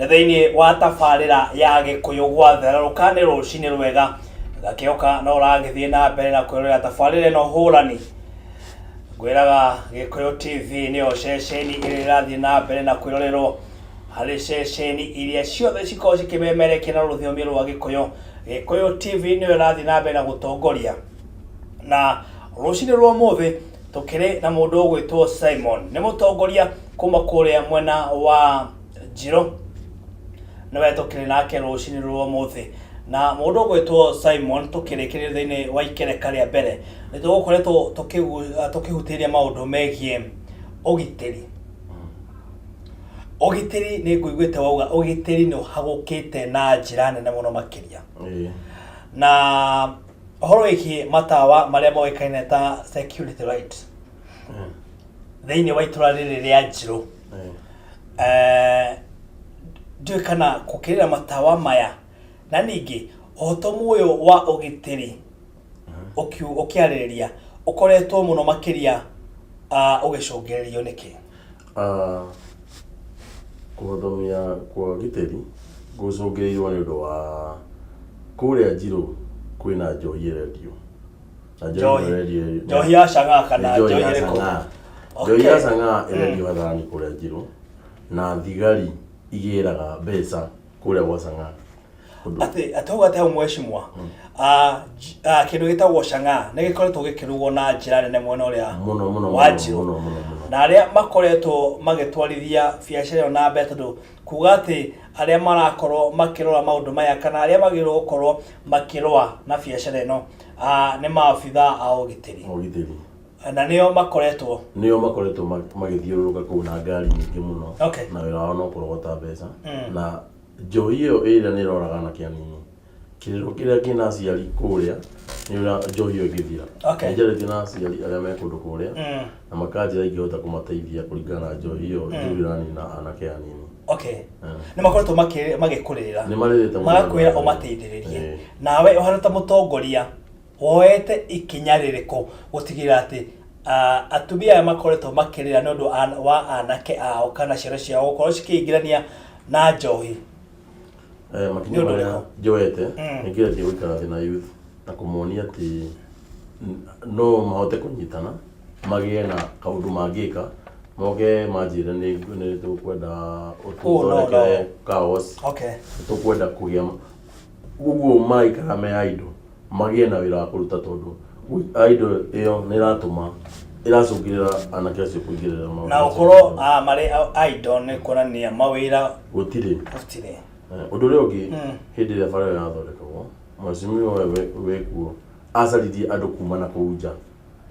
Thĩinĩ wa tabarĩra ya Gĩkũyũ gwathererũka nĩ rũcinĩ rwega. Ngakĩhoka no ũragĩthiĩ na mbere na kwĩrorera tabarĩra ĩno hũrani. Ngwĩraga Gĩkũyũ TV nĩyo ceceni ĩrĩa ĩrathiĩ na mbere na kwĩrorerwo harĩ ceceni iria ciothe cikoragwo cikĩmemerekia na rũthiomi rwa Gĩkũyũ. Gĩkũyũ TV nĩyo ĩrathiĩ na mbere na gũtongoria. Na rũcinĩ rwa ũmũthĩ tũkĩrĩ na mũndũ ũgwĩtwo Simon. Nĩ mũtongoria kuma kũrĩa mwena wa Njirũ. Nĩwe tũkĩrĩ nake rũcinĩ rwa ũmũthĩ. Na mũndũ ũgwĩtwo Simon tũkĩrĩkĩrĩria thĩinĩ wa ikereka rĩa mbere nĩ tũgũkoretwo tũkĩhutĩria maũndũ megiĩ ũgitĩri. Ũgitĩri nĩ ngũiguĩte wauga ũgitĩri nĩ ũhagũkĩte na njĩra nene mũno makĩria. Na ũhoro wĩgiĩ matawa marĩa moĩkaine ta security light thĩinĩ wa itũra rĩrĩ rĩa Njirũ. Ndiũĩ kana gũkĩrĩra matawa maya na ningĩ ũhotomu ũyũ wa ũgitĩri ũkĩarĩrĩria ũkoretwo mũno makĩria ũgĩcũngĩrĩrio nĩkĩ? Kũhotomia kwa ũgitĩri gũcũngĩrĩirwo nĩ ũndũ wa kũrĩa Njirũ kwĩna njohi ĩrendio. Na njohi ĩno ĩrendio Njohi ya chang'aa kana njohi njohi ya ĩrĩkũ? chang'aa. Njohi ya chang'aa ĩrendio hadharani kũrĩa Njirũ na thigari igĩraga mbeca kũrĩa gwa chang'aa. Ũndũ Atĩ hau atĩ hau mwecimwa kĩndũ gĩtagwo chang'aa nĩ gĩkoretwo gĩkĩrugwo na njĩra nene mwena ũrĩa mũno mũno wa mũno Njirũ. mũno mũno mũno. Na arĩa makoretwo magĩtwarithia biacara ĩyo na mbere tondũ kuga atĩ arĩa marakorwo makĩrora maũndũ maya kana arĩa magĩrĩirwo gũkorwo makĩrũa na biacara ĩno nĩ maabithaa a ũgitĩri. Ũgitĩri. Na nĩo makoretwo Nĩo makoretwo magĩthiũrũrũka kũu na ngari nyingĩ mũno. Na wĩra wao no kũrogota mbeca. Na njohi ĩyo ĩrĩa nĩ ĩroraga anake anini. Kĩrĩro kĩrĩa kĩna aciari kũrĩa nĩ ũrĩa njohi ĩyo ĩngĩthira. Nĩ njarĩtie na aciari arĩa me kũndũ kũrĩa na makanjĩra ingĩhota kũmateithia kũringana na njohi ĩyo njũru ĩranina anake anini. Nĩ makoretwo magĩkũrĩrĩra. Nĩ marĩrĩte mũno. Magakwĩra ũmateithĩrĩrie. Nawe ũhana ta mũtongoria woete ikinya rĩrĩkũ gũtigĩrĩra atĩ atumia aya makoretwo makĩrĩra nĩ ũndũ wa anake ao kana ciana ciao gũkorwo cikĩingĩrania na njohi? Makinya Nĩ ũndũ marĩa ũrĩkũ? njoete nĩ ngeretie gũikara thĩ na youth na kũmonia atĩ no mahote kũnyitana magĩe na kaũndũ mangĩka moke manjĩre nĩ tũkwenda Oh, no, ũtũthondekere no. kaos nĩ tũkwenda kũgĩa ũguo maraikara me idle magĩe na wĩra wa kũruta tondũ idle ĩyo nĩ ĩratũma ĩracũngĩrĩra anake acio kũingĩrĩra maũndũ Na macio. gũkorwo marĩ idle nĩ kuonania mawĩra gũtirĩ. Gũtirĩ. Ũndũ ũrĩa ũngĩ, hĩndĩ ĩrĩa bara ĩyo yathondekagwo, mheshimiwa ũyũ wĩkuo acaririe andũ kuma na kũu nja,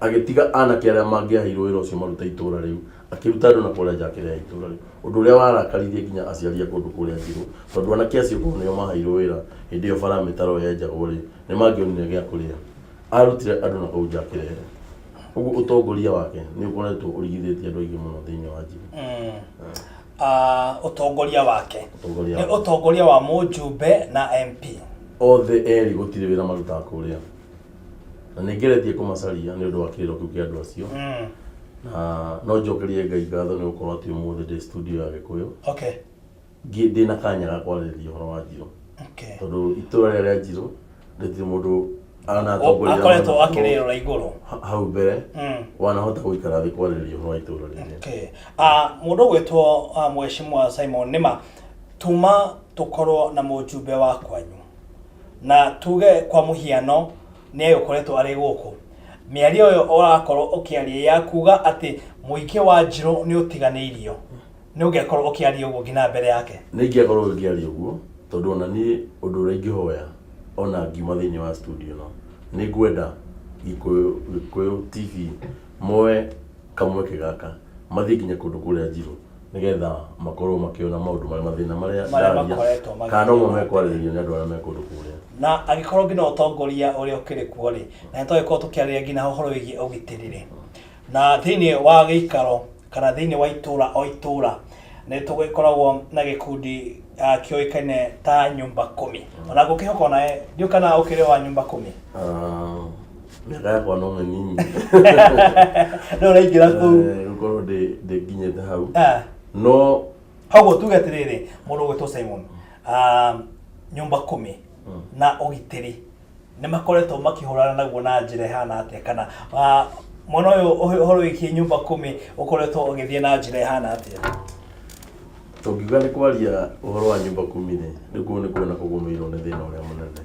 agĩtiga anake arĩa mangĩaheirwo wĩra ũcio marute itũra rĩu, akĩruta andũ na kũrĩa nja akĩrehe itũra rĩu. Ũndũ ũrĩa warakaririe nginya aciari a kũndũ kũrĩa Njirũ, tondũ anake acio korwo nĩo maheirwo wĩra hĩndĩ ĩyo bara mĩtaro yenjagwo rĩ, nĩ mangĩonire gĩa kũrĩa. Arutire andũ na kũu nja akĩrehe. Ũguo ũtongoria wake nĩ ũkoretwo ũrigithĩtie andũ aingĩ mũno thĩinĩ wa Njirũ. Ũtongoria wake Ũtongoria nĩ wake. Ũtongoria wa mũjumbe na MP. Othe erĩ gũtirĩ wĩra marutaga kũrĩa. Na nĩ ngeretie kũmacaria nĩ ũndũ wa kĩrĩro kĩu kĩa andũ acio. Na no njokerie Ngai ngatho nĩ gũkorwo atĩ ũmũthĩ ndĩ studio ya Gĩkũyũ. Ndĩna kanya ga kwarĩrĩria ũhoro wa Njirũ. Tondũ itũra rĩrĩa rĩa Njirũ rĩtirĩ mũndũ anatongoria Akoretwo akĩrĩrora igũrũ. Hau mbere wanahota gũikara thĩ kwarĩrĩria ũhoro wa itũra rĩrĩa. Mũndũ ũgwĩtwo Mheshimiwa Simon, nĩma tuma tũkorwo na mũjumbe wa kwanyu na tuge kwa mũhiano nĩ agĩkoretwo arĩ gũkũ, mĩario ĩyo ũrakorwo ũkĩaria ya kuga atĩ mũingĩ wa Njirũ nĩ ũtiganĩirio, nĩ ũngĩakorwo ũkĩaria ũguo nginya mbere yake? Nĩ ingĩakorwo ngĩaria ũguo tondũ ona niĩ ũndũ ũrĩa ingĩhoya ona ngiuma thĩinĩ wa studio ĩno, nĩ ngwenda Gĩkũyũ TV moe kamweke gaka mathiĩ nginya kũndũ kũrĩa Njirũ nĩgetha makorwo makĩona maũndũ marĩa mathĩna marĩa Marĩa ndaria, makoretwo magĩthiĩ kana no mo na mbere. mekwarĩrĩrio nĩ andũ arĩa me kũndũ kũrĩa. Na angĩkorwo nginya ũtongoria ũrĩa ũkĩrĩ kuo rĩ, na nĩ twagĩkorwo tũkĩarĩria nginya ũhoro wĩgiĩ ũgitĩri rĩ, na thĩinĩ wa gĩikaro kana thĩinĩ wa itũra o itũra nĩ tũgĩkoragwo na gĩkundi kĩũĩkaine ta nyumba kumi. Ona ngũkĩhoka onawe ndiũĩ kana ũkĩrĩ wa nyumba kumi. Ah, mĩaka yakwa no mĩnini. Rĩu ũraingĩra kũu. Gũkorwo ndĩ nginyĩte hau. No Koguo tuge atĩrĩrĩ, mũndũ ũgwĩtwo Simon, nyũmba kumi na ũgitĩri nĩ makoretwo makĩhũrana naguo na njĩra ĩhana atĩa, kana mwena ũyũ ũhoro wĩgiĩ nyũmba kumi ũkoretwo ũgĩthiĩ na njĩra ĩhana atĩa? Tũngiuga nĩ kwaria ũhoro wa nyũmba kumi rĩ, nĩkuo nĩ kuona kũgũmĩirwo nĩ thĩna ũrĩa mũnene,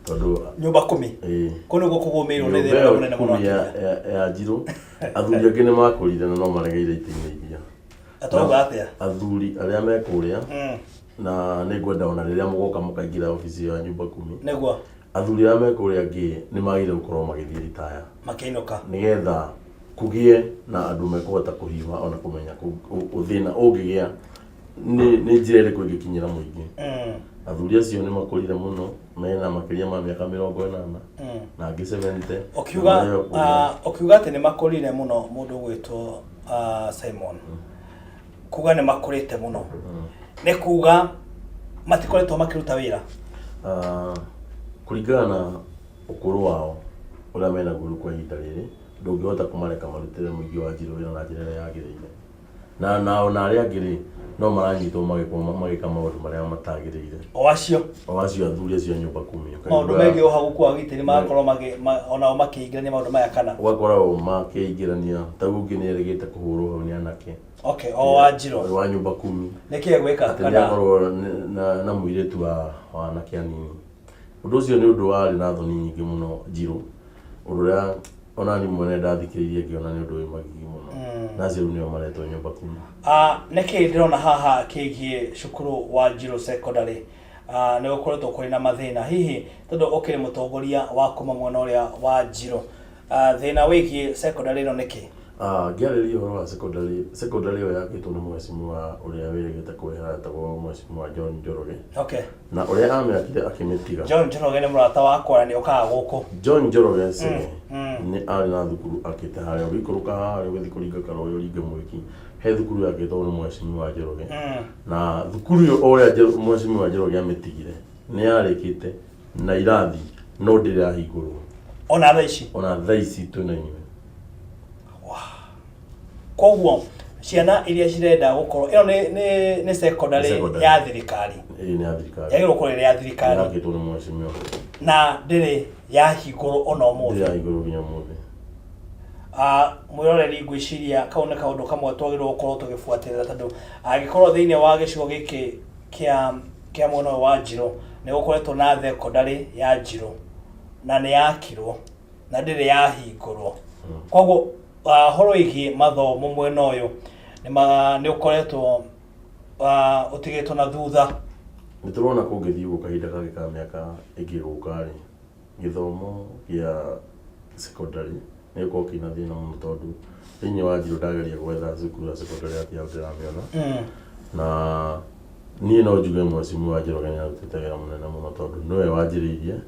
tondũ Nyũmba kumi? Ĩĩ. Kũu nĩguo kũgũmĩirwo nĩ Nyũmba thĩna ĩyo ũrĩa mũnene mũno. kumi ya Njirũ, athuri angĩ nĩ makũrire na no maregeire itĩ-inĩ iria. Atauga atĩa? Athuri arĩa me kũrĩa, na nĩ ngwenda ona rĩrĩa mũgoka mũkaingĩra obici ĩyo ya nyũmba kumi, athuri arĩa me kũrĩa angĩ nĩ magĩrĩire gũkorwo magĩthiĩ ritaya, Makĩinũka, nĩgetha kũgĩe na andũ mekũhota kũhiũha ona kũmenya thĩna ũngĩgĩa nĩ njĩra ĩrĩkũ ĩngĩkinyĩra mũingĩ. Athuri acio nĩ makũrire mũno, mena makĩria ma mĩaka 80 na angĩ 70. Ũkiuga Na marĩ o kũrĩa. Ũkiuga atĩ nĩ makũrire mũno, mũndũ ũgwĩtwo Simon, kuga nĩ makũrĩte mũno nĩ kuga matikoretwo makĩruta wĩra? Kũringana na ũkũrũ wao ũrĩa menaguo rĩu kwa ihinda rĩrĩ, ndũngĩhota kũmareka marutĩre mũingĩ wa Njirũ wĩra na njĩra ĩrĩa yagĩrĩire. Na ona arĩa angĩ rĩ, no maranyitwo magĩka maũndũ marĩa matagĩrĩire. O acio? O acio athuri acio a nyũmba kumi. Maũndũ megiĩ ũhagũku wa ũgitĩri magakorwo onao makĩingĩrania maũndũ maya kana? Ũgakora o makĩingĩrania, ta rĩu ũngĩ nĩ erĩgĩte kũhũrwo hau nĩ anake. Okay, o wa Njirũ. Wa nyũmba kumi. Nĩkĩ egwĩka? Atĩ nĩ Kana akorwo na mũirĩtu wa anake anini. Ũndũ ũcio nĩ ũndũ warĩ na thoni nyingĩ mũno Njirũ. Ũndũ ũrĩa ona niĩ mwene ndathikĩrĩirie ngĩona nĩ ũndũ wĩ magigi mũno. Na acio rĩu nĩo maretwo nyũmba kumi. Nĩkĩ ndĩrona haha kĩgiĩ cukuru wa Njirũ Secondary? Nĩ gũkoretwo kũrĩ na mathĩna hihi, tondũ ũkĩrĩ mũtongoria wa kuma mwena ũrĩa wa Njirũ, thĩna wĩgiĩ secondary ĩno nĩkĩ? Ngĩarĩrĩria ũhoro wa secondary, secondary ĩyo yakĩtwo nĩ mheshimiwa ũrĩa wĩrĩgĩte kwehera etagwo Mheshimiwa John Njoroge. Na ũrĩa amĩakire akĩmĩtiga. John Njoroge nĩ mũrata wakwa na nĩ okaga gũkũ. John Njoroge Chege nĩ arĩ na thukuru akĩte harĩa ũgĩikũrũka harĩa ũgĩthiĩ kũringa Karũĩ ũringe Mwĩki, he thukuru yakĩtwo nĩ Mheshimiwa Njoroge. Na thukuru ĩyo o ũrĩa Mheshimiwa Njoroge amĩtigire nĩ yarĩkĩte na irathi no ndĩrĩ yahingũrwo. Ona thaa ici? Ona thaa ici twĩna inyuĩ. Koguo ciana iria cirenda gũkorwo ĩyo nĩ secondary Nĩ secondary. ya thirikari? Ĩĩ, nĩ ya thirikari. Yagĩrĩirwo gũkorwo ĩrĩ ya thirikari. Yakĩtwo nĩ mheshimiwa. Na ndĩrĩ yahingũrwo ona ũmũthĩ? Ndĩrĩ yahingũrwo nginya ũmũthĩ. Mwĩroreri, ngwĩciria kau nĩ kaũndũ kamwe twagĩrĩirwo gũkorwo tũgĩbuatĩrĩra, tondũ angĩkorwo thĩinĩ wa gĩcigo gĩkĩ kĩa mwena ũyũ wa Njirũ nĩ gũkoretwo na thekondarĩ ya Njirũ na nĩ yakirwo na ndĩrĩ yahingũrwo, koguo ũhoro wĩgiĩ mathomo mwena ũyũ nĩ ũkoretwo ũtigĩtwo na thutha. Nĩ tũrona kũngĩthiĩ ũguo kahinda kangĩ ka mĩaka ĩngĩ gũka rĩ, gĩthomo gĩa secondary nĩ gĩgũkorwo kĩna thĩna mũno, tondũ thĩinĩ wa Njirũ ndageria gwetha cukuru ya secondary atĩ hau ndĩramĩona. Na niĩ no njuge Mheshimiwa Njoroge nĩ arutĩte wĩra mũnene mũno, tondũ nĩwe wanjĩrĩirie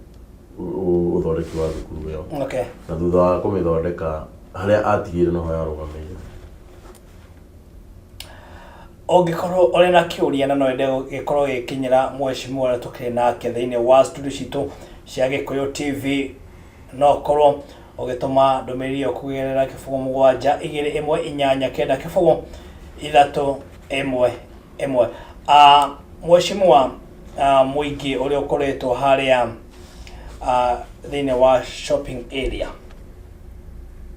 ũthondeki wa thukuru ĩyo. Na thutha wa kũmĩthondeka, harĩa atigĩire noho yarũgamĩire. Ũngĩkorwo ũrĩ na kĩũria na no wende gĩkorwo gĩkinyĩra mheshimiwa ũrĩa tũkĩrĩ nake thĩinĩ wa studio citũ cia Gĩkũyũ TV, no ũkorwo ũgĩtũma ndũmĩrĩri ĩyo kũgerera 0 7 2 1 8 9 0 3 1 1. Mheshimiwa, mũingĩ ũrĩa ũkoretwo harĩa thĩinĩ wa shopping area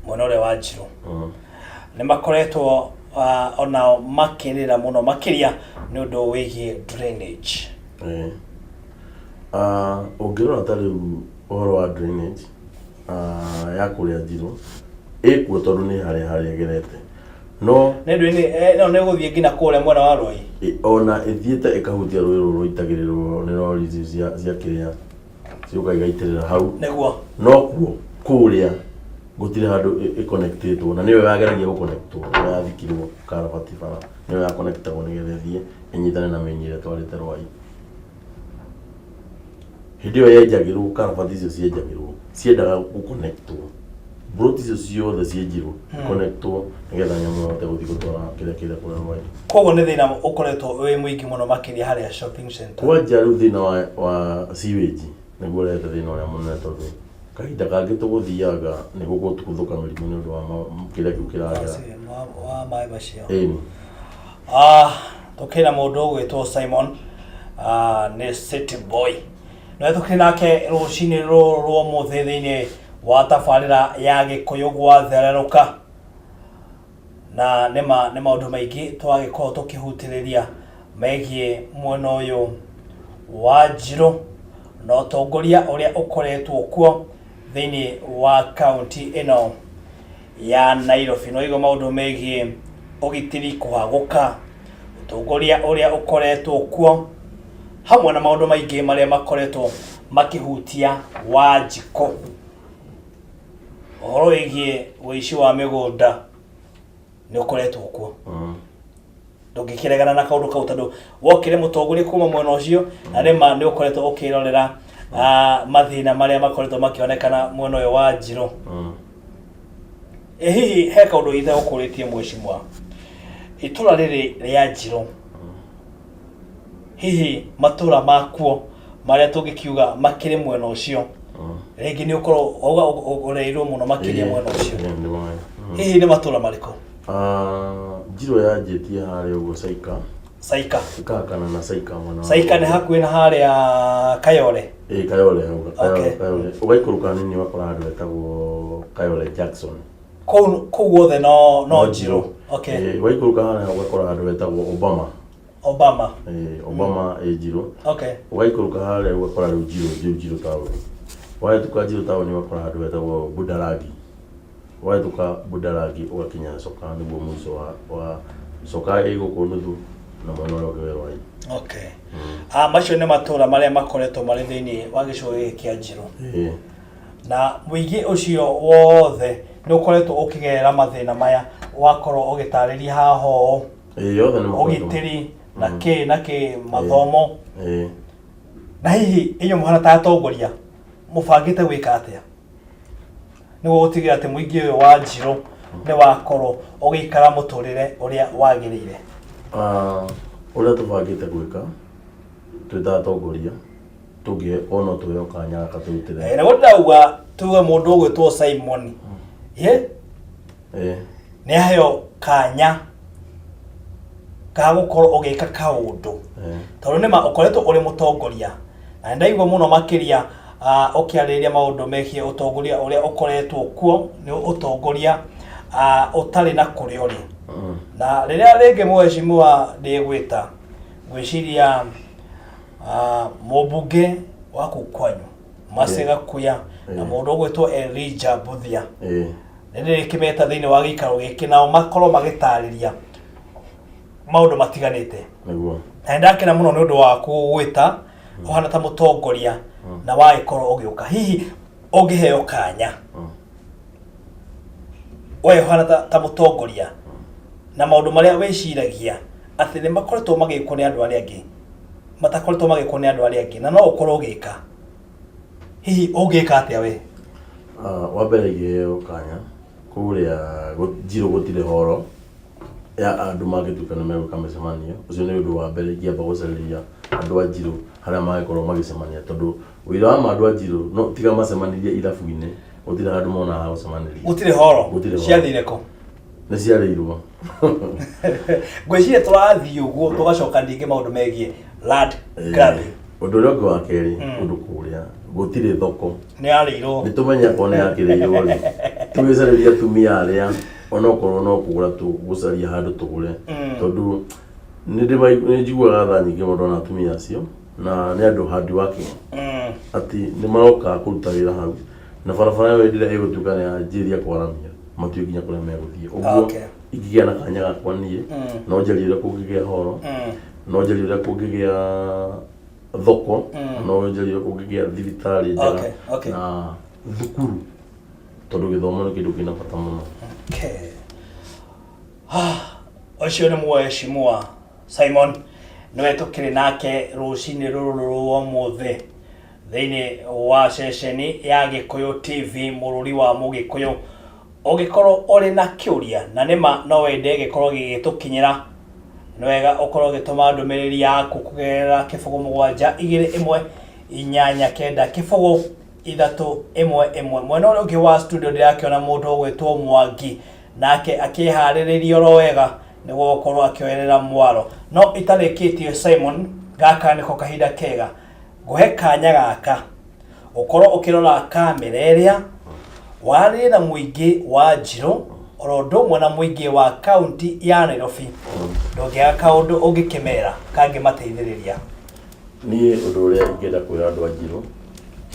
mwena ũrĩa wa Njirũ nĩ makoretwo onao makĩrĩra mũno makĩria nĩ ũndũ wĩgiĩ drainage. Ĩĩ. Ũngĩrora ta rĩu ũhoro wa drainage ya kũrĩa Njirũ ĩkuo, tondũ nĩ harĩa harĩa ĩgerete no Nĩ drainage no nĩ gũthiĩ nginya kũrĩa mwena wa Rwai. Ona ĩthiĩte ĩkahutia rũĩ rũrũ rũitagĩrĩrwo nĩ rori ici cia kĩrĩa ciũka igaitĩrĩra hau. No kuo kũrĩa gũtirĩ handũ ĩconnectĩtwo, na nĩyo yageragia gũconnectwo ĩrĩa yathikirwo karabati bara, nĩyo yaconnectagwo nĩgetha ĩthiĩ ĩnyitane na main ĩrĩa ĩtwarĩte Rwai. Hĩndĩ ĩyo yenjagĩrwo karabati icio cienjagĩrwo ciendaga gũconnectwo, mburoti icio ciothe cienjirwo connectwo nĩgetha nyamũ ĩhote gũthiĩ gũtwara kĩrĩa kĩrĩa kũrĩa Rwai. Koguo nĩ thĩna ũkoretwo wĩ mũingĩ mũno makĩria harĩa shopping center. Kwanja rĩu thĩna wa sewage nĩguo ũrehete thĩna ũrĩa mũnene, tondũ kahinda kangĩ tũgũthianga nĩ gũgũtuthũka mĩrimũ nĩ ũndũ wa kĩrĩa kĩu kĩragera wa maĩ macio. Ĩni. Tũkĩrĩ na mũndũ ũgwĩtwo Simon, nĩ city boy. Nĩwe tũkĩrĩ nake rũcinĩ rũrũ rwa ũmũthĩ thĩinĩ wa tabarĩra ya Gĩkũyũ gwathererũka. Na nĩma nĩ maũndũ maingĩ twagĩkorwo tũkĩhutĩrĩria megiĩ mwena ũyũ wa Njirũ na ũtongoria ũrĩa ũkoretwo kuo thĩinĩ wa kaunti ĩno ya Nairobi. Nĩwaigua maũndũ megiĩ ũgitĩri kũhagũka, ũtongoria ũrĩa ũkoretwo kuo, hamwe na maũndũ maingĩ marĩa makoretwo makĩhutia Wanjikũ. Ũhoro wĩgiĩ ũici wa mĩgũnda nĩ ũkoretwo kuo. Ndũngĩkĩregana na kaũndũ kau tondũ wokire mũtongoria kuma mwena ũcio na nĩma nĩ ũkoretwo ũkĩrorera mathĩna marĩa makoretwo makĩonekana mwena ũyũ wa Njirũ. Ĩ hihi he kaũndũ itegũkũrĩtie mheshimiwa, itũra rĩrĩ rĩa Njirũ, hihi matũra makuo marĩa tũngĩkiuga makĩrĩ mwena ũcio, rĩngĩ nĩ ũkorwo wauga ũreirwo mũno makĩria mwena ũcio, Ĩĩ, nĩ maĩ. Hihi nĩ matũra marĩkũ? Ah, Njirũ yanjĩtie harĩa ũguo Saika. Saika. Ĩkahakana na Saika mwena wa Saika nĩ hakuhĩ na harĩa Kayole. Ĩĩ, Kayole hau, Kayole, Okay. Kayole. Ũgaikũrũka hanini ũgakora handũ hetagwo Kayole Jackson. Kũu guothe no Njirũ. Okay. Ĩĩ, waikũrũka harĩa ũgakora handũ hetagwo Obama. Obama. Ĩĩ, Obama ĩ Njirũ. Okay. Ũgaikũrũka harĩa ũgakora rĩu Njirũ, rĩu Njirũ taũni. Wahĩtũka Njirũ taũni ũgakora handũ hetagwo Budalangi. Wahĩtũka Budalangi ũgakinya Coka nĩguo mũico wa Coka ĩ gũkũ nuthu na mwena ũrĩa ũngĩ wĩ Rwai. Okay. Ah, macio nĩ matũra marĩa makoretwo marĩ thĩinĩ wa gĩcigo gĩkĩ kĩa Njirũ. Ĩĩ. Na mũingĩ ũcio wothe nĩ ũkoretwo ũkĩgerera mathĩna maya wakorwo ũgĩtarĩria haha ũũ. Ĩĩ, yothe nĩ makoretwo. Ũgitĩri na kĩ na kĩ mathomo. Ĩĩ. Na hihi inyuĩ mũhana ta atongoria mũbangĩte gwĩka atĩa nĩguo gũtigĩrĩra atĩ mũingĩ ũyũ wa Njirũ nĩ wakorwo ũgĩikara mũtũrĩre ũrĩa wagĩrĩire? Ah, ũrĩa tũbangĩte gwĩka twĩ ta atongoria tũngĩ ona tũheo kanya gaka tũrutĩre. Nĩguo ndĩrauga tuge mũndũ ũgwĩtwo Simon ye nĩ aheo kanya ga gũkorwo ũgĩka kaũndũ tondũ nĩma ũkoretwo ũrĩ mũtongoria na nĩndaigua mũno makĩria ũkĩarĩrĩria maũndũ megiĩ ũtongoria ũrĩa ũkoretwo kuo nĩ ũtongoria ũtarĩ na kũrĩa ũrĩ. Na rĩrĩa rĩngĩ mheshimiwa ndĩgwĩta ngwĩciria mũmbunge wa kũu kwanyu Mercy Gakuya na mũndũ ũgwĩtwo Elijah Mbuthia nĩ ndĩrĩkĩmeta thĩinĩ wa gĩikaro gĩkĩ nao makorwo magĩtarĩria maũndũ matiganĩte. Nĩguo. Na nĩndakena mũno nĩ ũndũ wa kũgwĩta ũhana ta mũtongoria na wagĩkorwo ũgĩũka. Hihi ũngĩheo kanya we ũhana ta mũtongoria na maũndũ marĩa wĩciragia atĩ nĩ makoretwo magĩkwo nĩ andũ arĩa angĩ matakoretwo magĩkwo nĩ andũ arĩa angĩ na no ũkorwo ũgĩka, hihi ũngĩka atĩa we? Ah, wa mbere ingĩheo kanya kũrĩa Njirũ gũtirĩ horo ya andũ mangĩtuĩka nĩ megwĩka mĩcemanio. Ũcio nĩ ũndũ wa mbere ingĩamba gũcarĩria andũ a Njirũ harĩa mangĩkorwo magĩcemania, tondũ ũira wa ma andũ a Njirũ no tiga macemanirie irabu-inĩ, gũtirĩ handũ monaga ha gũcemanĩria. Gũtirĩ horo? Gũtirĩ horo. Ciathire kũ? Nĩ ciarĩirwo. Ngwĩciria tũrathiĩ ũguo tũgacoka ningĩ maũndũ megiĩ land grabbing. Ũndũ ũrĩa ũngĩ wa kerĩ, kũndũ kũrĩa gũtirĩ thoko. Nĩ yarĩirwo. Nĩ tũmenye akorwo nĩ yakĩrĩirwo rĩ, tũgĩcarĩria atumia arĩa onokorwo no kũgũra tũgũcaria handũ tũgũre, tondũ nĩ njiguaga tha nyingĩ mũno ndona atumia acio, na nĩ andũ hard working, atĩ nĩ maroka kũruta wĩra hau na barabara ĩyo hĩndĩ ĩrĩa ĩgũtuĩka nĩ yanjĩrĩria kwaramia matiũĩ nginya kũrĩa megũthiĩ. Ũguo ingĩgĩa na kanya gakwa niĩ no njarie ũrĩa kũngĩgĩa horo, no njarie ũrĩa kũngĩgĩa thoko, no njarie ũrĩa kũngĩgĩa thibitarĩ njega na thukuru, tondũ gĩthomo nĩ kĩndũ kĩna bata mũno. Okay. Ah, ũcio nĩ mheshimiwa Simon nĩwe tũkĩrĩ nake rũcinĩ rũrũ rwa ũmũthĩ thĩinĩ wa ceceni ya Gĩkũyũ TV mũrũri wa Mũgĩkũyũ. Ũngĩkorwo ũrĩ na kĩũria na nĩma no wende gĩkorwo gĩgĩtũkinyĩra, nĩ wega ũkorwo ũgĩtũma ndũmĩrĩri yaku kũgerera 0 7 2 1 8 9 0 3 1 1. Mwena ũrĩa ũngĩ wa studio ndĩrakĩona mũndũ ũgwĩtwo Mwangi nake akĩharĩrĩria oro wega. Nĩguo gũkorwo akĩoerera mwaro. No itarĩkĩtie Simon, gaka nĩko kahinda kega ngũhe kanya gaka ũkorwo ũkĩrora kamera ĩrĩa warĩe na mũingĩ wa Njirũ oro ũndũ ũmwe na mũingĩ wa kaunti ya Nairobi. Ndũngĩaga kaũndũ ũngĩkĩmera kangĩmateithĩrĩria. Niĩ ũndũ ũrĩa ingĩenda kwĩra andũ a Njirũ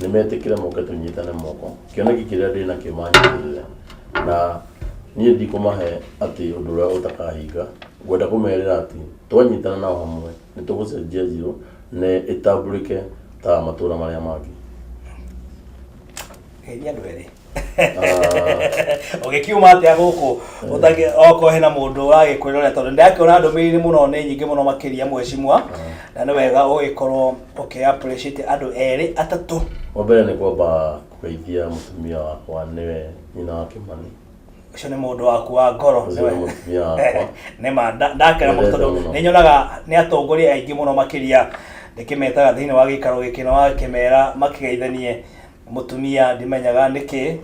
nĩ metĩkĩre moke tũnyitane moko. Kĩoneki kĩrĩa ndĩ nakĩo manyitĩrĩre na niĩ ndikũmahe atĩ ũndũ ũrĩa ũtakahinga. Ngwenda kũmerĩra atĩ twanyitana nao hamwe nĩ tũgũcenjia Njirũ na ĩtambũrĩke ta matũra marĩa mangĩ. Geithia andũ erĩ. Ũgĩkiuma atĩa gũkũ okorwo hena mũndũ ũragĩkwĩrorera, tondũ ndĩrakĩona ndũmĩrĩri mũno nĩ nyingĩ mũno makĩria mheshimiwa, na nĩ wega ũgĩkorwo ũkĩ appreciate andũ erĩ atatũ. Wa mbere nĩ kwamba kũgeithia mũtumia wakwa, nĩwe nyina wa Kĩmani. Ũcio nĩ mũndũ waku wa ngoro. Ũcio nĩ mũtumia wakwa. Nĩ ma ndakena mũno Nyendete tondũ mũno. nĩ nyonaga nĩ atongoria aingĩ mũno makĩria ndĩkĩmetaga thĩinĩ wa gĩikaro gĩkĩ na wakĩmera makĩgeithanie mũtumia, ndimenyaga nĩkĩ.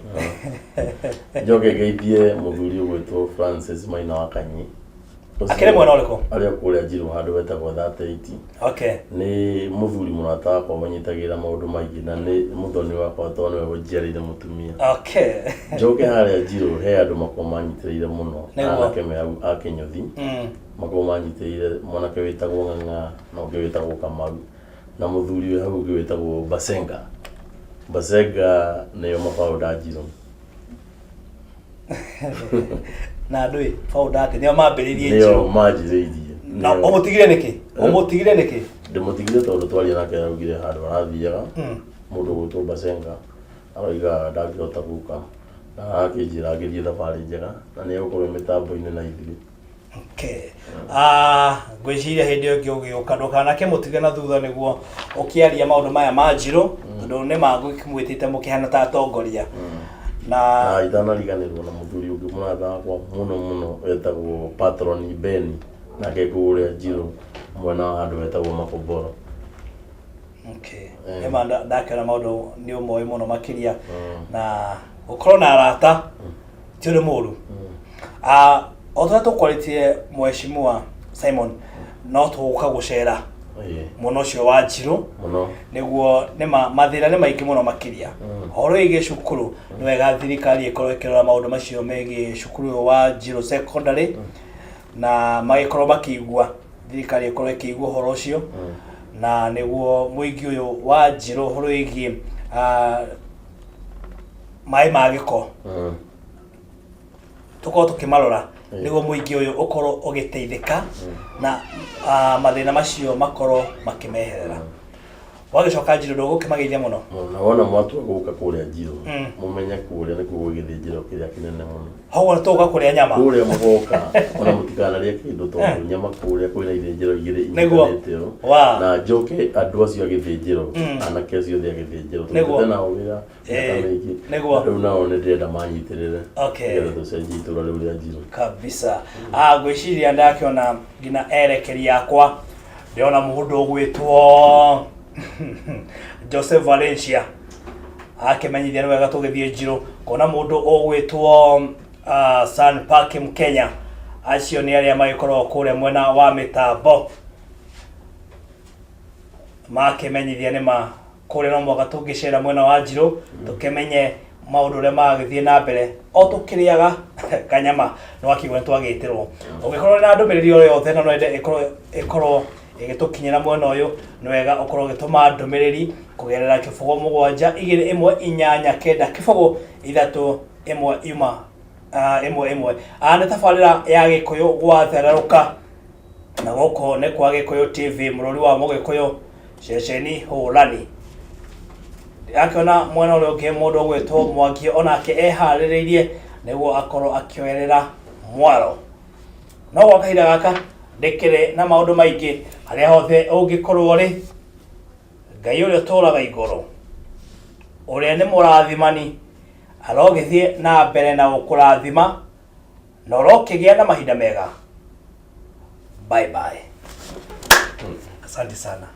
Njoke ngeithie mũthuri ũgwĩtwo Francis Maina wa Kanyi. Ũcio- Akĩrĩ mwena ũrĩkũ? Arĩ o kũrĩa Njirũ handũ hetagwo 38. Nĩ mũthuri mũrata wakwa ũnyitagĩrĩra maũndũ maingĩ na nĩ mũthoni wakwa tondũ nĩwe ũnjiarĩire mũtumia. Njoke harĩa Njirũ he andũ makoragwo manyitĩrĩire mũno. Anake me hau a Kĩnyũthi. Makoragwo manyitĩrĩire mwanake wĩtagwo Ng'ang'a na ũngĩ wĩtagwo Kamau na mũthuri wĩ hau ũngĩ wĩtagwo Basenga. Basenga nĩo mabaũnda Njirũ. Na andũ ĩ founder atĩ nĩo mambĩrĩirie Nĩo Njirũ. Manjĩrĩirie. Na ũmũtigire nĩkĩ? Ũmũtigire nĩkĩ? Ndĩmũtigire tondũ twaria nake araugire handũ arathiaga mũndũ ũgwĩtwo Basenga aroiga ndangĩhota gũka na arakĩnjĩra ngĩthiĩ thabarĩ njega na nĩ egũkorwo mĩtambo-inĩ na ithuĩ. Okay. Ah, ngwĩciria hĩndĩ ĩyo ĩngĩ ũgĩũka ndũkanake mũtige na thutha nĩguo ũkĩaria maũndũ maya ma Njirũ, tondũ nĩ ma ngũkĩmwĩtĩte mũkĩhana ta atongoria na Na itanariganĩrwo na mũthuri ũngĩ mũrata wakwa mũno mũno wetagwo Patroni Beni, nake kũrĩa Njirũ mwena wa handũ hetagwo Makomboro. Okay. Nĩ ma ndakĩona maũndũ nĩ ũmoĩ mũno makĩria na gũkorwo na arata ti ũndũ mũru. Ah, o ta ũrĩa tũkwarĩtie mheshimiwa Simon, no tũgũka gũcera mwena ũcio wa Njirũ Mũno. Nĩguo nĩ ma mathĩna nĩ maingĩ mũno makĩria ũhoro wĩgiĩ cukuru. Nĩ wega thirikari ĩkorwo ĩkĩrora maũndũ macio megiĩ cukuru ũyũ wa Njirũ Secondary na magĩkorwo makĩigua, thirikari ĩkorwo ĩkĩigua ũhoro ũcio na nĩguo mũingĩ ũyũ wa Njirũ ũhoro wĩgiĩ maĩ ma gĩko tũkorwo tũkĩmarora nĩguo mũingĩ ũyũ ũkorwo ũgĩteithĩka na mathĩna macio makorwo makĩmeherera. Wagĩcoka Njirũ ndũgũkĩmageithia mũno. Na wona mwatua gũka kũrĩa Njirũ, mũmenye kũrĩa nĩkuo gwĩ gĩthĩnjĩro kĩrĩa kĩnene mũno. Hau tũgũka kũrĩa nyama. Kũrĩa mũgoka ona mũtikanarĩe kĩndũ tondũ nyama kũrĩa kwĩna ithĩnjĩro igĩrĩ inyitanĩte ũũ. Na njoke andũ acio a gĩthĩnjĩro, anake acio othe a gĩthĩnjĩro tũrutĩte nao wĩra mĩaka mĩingĩ. Rĩu nao nĩ ndĩrenda manyitĩrĩre nĩgetha tũcenjie itũra rĩu rĩa Njirũ. Kabisa. Ah, ngwĩciria ndakĩona nginya erekeri yakwa, ndĩrona mũndũ ũgwĩtwo Joseph Valencia akĩmenyithia nĩ wega tũgĩthiĩ Njirũ kona mũndũ ũgwĩtwo San Park Mkenya. Acio nĩ arĩa magĩkoragwo kũrĩa mwena wa mĩtambo makĩmenyithia nĩ ma kũrĩa no mũhaka tũngĩcera mwena wa Njirũ tũkĩmenye maũndũ ũrĩa maragĩthiĩ na mbere o tũkĩrĩaga kanyama nĩ wakiuga nĩ twagĩtĩrwo. Ũngĩkorwo na ndũmĩrĩri o yothe na no wende ĩkorwo ĩgĩtũkinyĩra mwena ũyũ, nĩ wega ũkorwo ũgĩtũma ndũmĩrĩri kũgerera 0 7 2 1 8 9 0 3 1 yuma 1 1. Nĩ tabarĩra ya Gĩkũyũ gwathererũka na gũkũ nĩ kwa Gĩkũyũ TV, mũrũri wa Mũgĩkũyũ, ceceni hũrani. Ndĩrakĩona mwena ũrĩa ũngĩ mũndũ ũgwĩtwo Mwangi onake eharĩrĩirie nĩguo akorwo akĩoerera mwaro. No gwa kahinda gaka ndĩkĩrĩ na maũndũ maingĩ. Harĩa hothe ũngĩkorwo rĩ, Ngai ũrĩa ũtũũraga igũrũ, ũrĩa nĩ mũrathimani, arogĩthiĩ na mbere na gũkũrathima na ũrokĩgĩa na mahinda mega. Bye bye, asante sana.